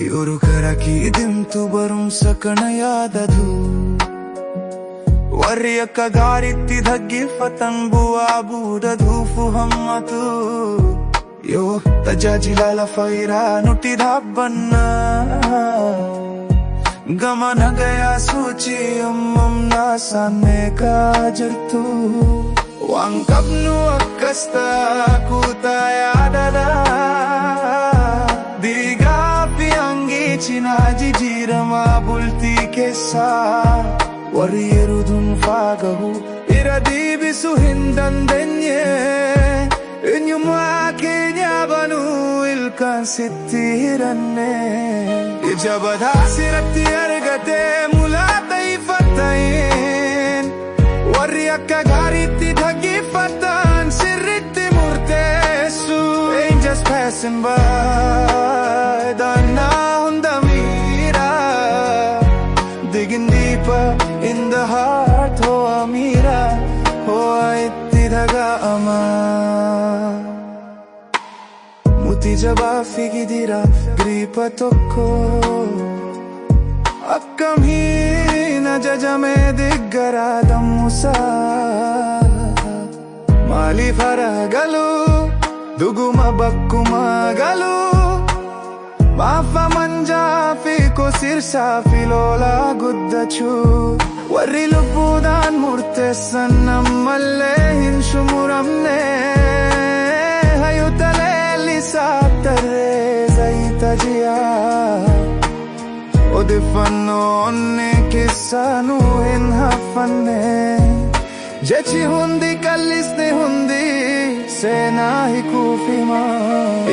Yoru karaki dimtu barumsa kana yaadadu Warri akka gaariitti dhaggeeffatan bu'aa buuda dhufu hammatu Yoo tajaajila lafa irraa nuti dhaabbanna Gama nagayaa sochii ammamnaa isaan jirtu Waan qabnu akkas kutaa yaadadha Diigaa fi hangi cinaa jijjiiramaa bultii keessaa Warri yeroo dhuunfaa gahu irra deebisuu hin dandeenye Eenyummaa keenya banuu ilkaan sitti hiranne Ija badaa sirratti argatee mul'ata ifatta'een Warri akka gaariitti dhaggeeffatan sirriitti murteessu Angels passing by daannaa hunda miira Digging deeper in the heart hoa miira hoa itti dhaga'ama Muti jabaa fi gidira griipa tokko Akkam hin ajajame deeggaraa dammusaa Maaliif hara galu dhuguma bakkuma galu Maafa manjaa fi kosirsaa fi lolaa guddachuu Warri lubbuudhaan murteessan ammallee hin xumuramne Hayyuuta leellisaa tarree zayita ji'aa Odeeffannoo onnee keessaa nu hin hafanne Jechi hundi kallisni hundi seenaa hiikuuf hima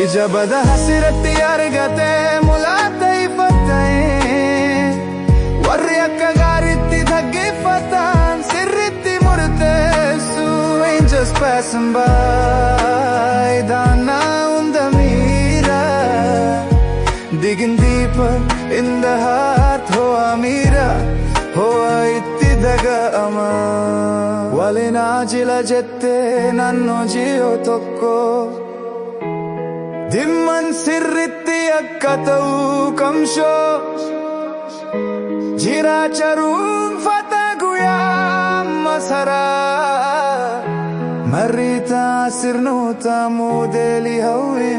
Ija badaa sirratti argatee mul'ata ifatta'ee Warri akka gaariitti dhaggeeffatan sirriitti murteessu Angels passing by daannaa hunda miira Digging deeper in the heart hoa miira hoa itti dhaga'ama Walinaa jila jettee naannoo ji'oo tokko Dhimman sirriitti akka ta'u kamshoo Jiraacharuun fata guyyaa masaraa Marriita sirnoota moodeelii hawwii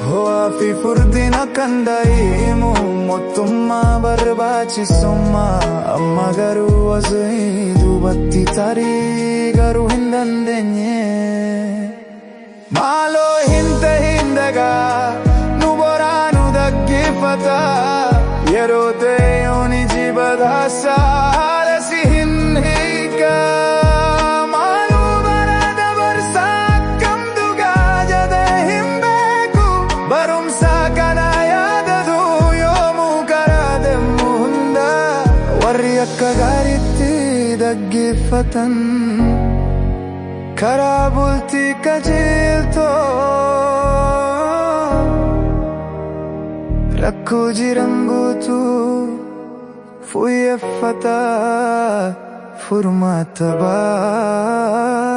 Ho'aa fi furdina kan daa'imu mootummaa barbaachisummaa amma garuu osoo duubatti tarii garuu hin dandeenye. Maaloo hin tahin dagaa nu boraa nu dhaggeeffata yeroo ta'e jibadhaasa haala si hin hiika. Maaloo bara dabarsaa akkam dhugaa jedhee hin beeku barumsa kana yaadatu yoomuu karaa deemu hunda warri akka gaariitti dhaggeeffatan. Karaa bultii qajeeltoo rakkoo jiran guutuu fooyyeffata furmaata baasa.